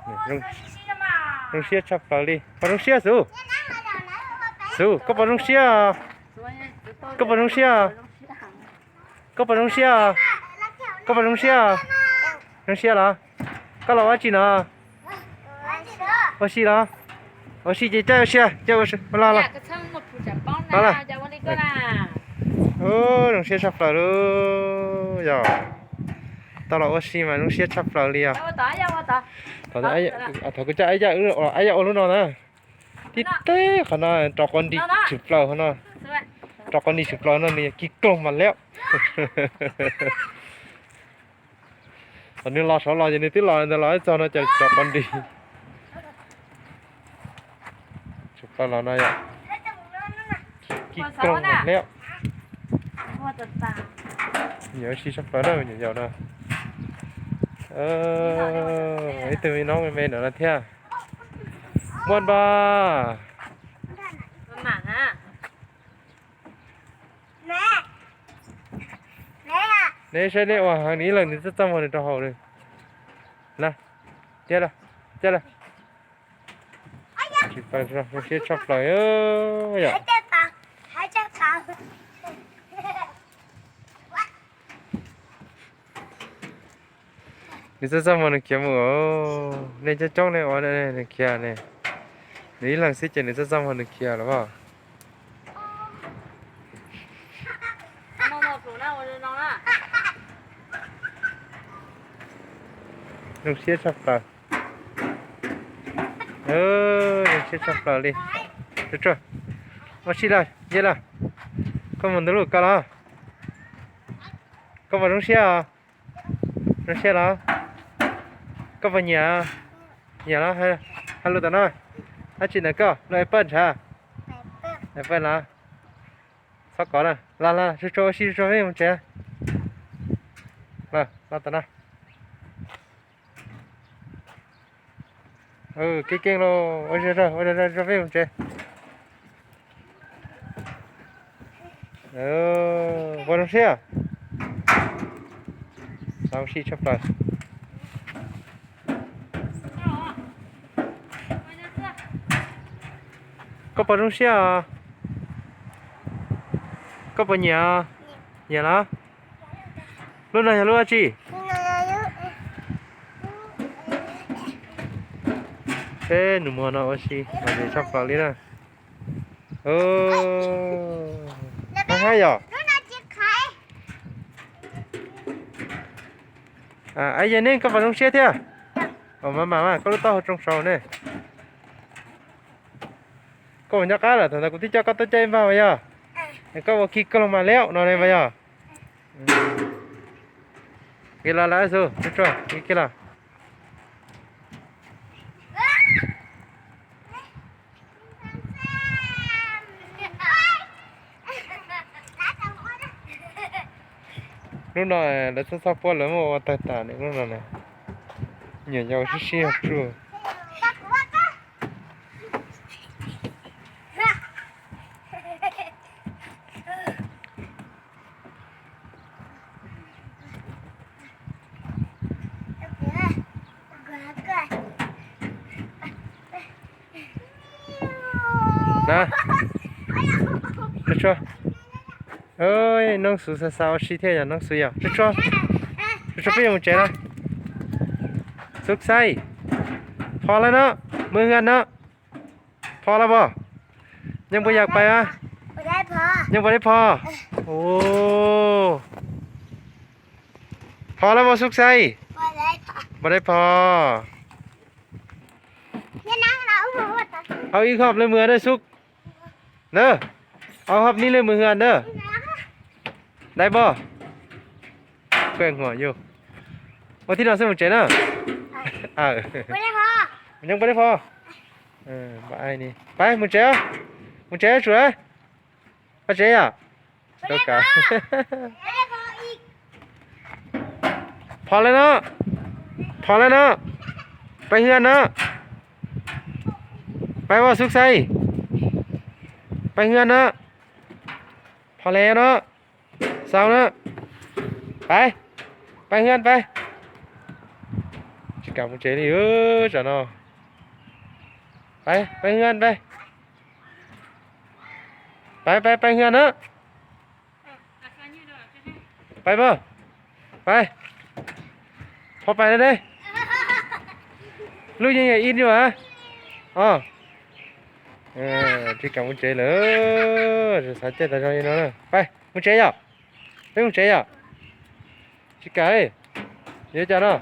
Zoo siab tshaj plaws li. Puas zoo siab Xus? Xus, koj puas zoo siab? Koj puas zoo siab? Koj puas zoo siab? Koj puas zoo siab? Zoo siab los? Koj los ua dab tsi no? Ua si los? Ua si ces caij ua si, caij ua si, ua los los. Los los. Zoo siab tshaj plaws li. Yog tau los ua si mas zoo siab tshaj plaws li os. Thaum kuv coj Ab Yaj, Ab Yaj ua lub no na. Tib teg qhov no rov qab nti tshwm plaws qhov no. Rov qab nti tshwm plaws no nws yog kis kloog mas liab. Thaum nws los saud los ces nws twb los ntawd los txog no ces rov qab nti tshwm plaws los no yom. Kis kloog mas liab. Nyuam si tshaj plaws na me nyuam yaus no. Ib tug me noob me me ntawm no thiab. Muaj npog. Neb saib neb ua heev, nws ib leeg nws txaj txaj muag nws rau haus li. Na, cia lawm, cia lawm. Tsis paub, zoo siab tshaj plaws yom. Nws txaj txaj muag nws khiav mus, nej coob coob nej ua nws khiav ne. Nws ib leeg xwb ces nws txaj txaj muag nws khiav los as. Zoo siab tshaj plaws. Zoo siab tshaj plaws li. Tsuag tsuag, ua si lawm, nce lawm. Koj mus ntawd lub koj los? Koj puas zoo siab os? Zoo siab los? Koj puas nyiam? Nyiam los? Hais lus tom no. Dab tsi ntawm koj? Lub apple ntshav? Apple los? Txhob kov na. Los los, tsuag tsuag ua si tsuag tsuag peb mus tsev. Los, los tom no. Keej keej los, ua zog zog, ua zog zog peb mus tsev. Puas zoo siab? Xav ua si tshaj plaws. Koj puas zoo siab os? Koj puas nyiam? Nyiam los? Lub no yog lub dab tsi? Peb nus muag no ua si mas nws tshaj plaws li na. Hab hab yom. Yej Neej, koj puas zoo siab thiab? Mas mas mas koj lub taub hau tsoo saud ne. Koj mus nyob qab lawm, thaum ntawd kuv twb coj koj tuaj caij mas yog. Koj ua khi koj los mas liab no ne mas yog. Kev los lawm xu, tsuag tsuag, kev los. Lub no lawv txhob txhob puab, lawv muab ua tawg tas lub no na. Nyuam yaus sib sib tsuag. Na, tsuag tsuag. Noob Xub xav xav ua si thiab yog noob Xub yog. Tsuag tsuag, tsuag tsuag, peb yuav mus tsev na. Xub Xaib, phom lawm no, mus hwm no. Phom lawm pom? Yeej puas yam pais mas? Yeej puas dai phom? Ua, phom lawm pom Xub Xaib? Puas dai phom? Au ib hop le mus na Xub. Na, au hop ni le mus hwm na. Dai pom? Ua tib no xwb mus tsev na. Yeej puas dai phom? Pais mus tsev, mus tsev tsum, pais tsev yom. Phom lawm no, phom lawm no, pais hwm no. Pais pom Xub Xaib, pais hwm no. Phom lawm no, xaus no. Pais, pais hwm pais. Tsis Kam mus tsev li tsam no. Peb, peb hwj, peb, peb, peb hwj na. Peb pab, peb, phob pais na ne. Lub yeej yog ib nyuag a. O, tsis kam mus tsev lawm. Xav caij tas zog li no. Peb mus tsev yom. Peb mus tsev yom. Tsis kam, yuav cas no.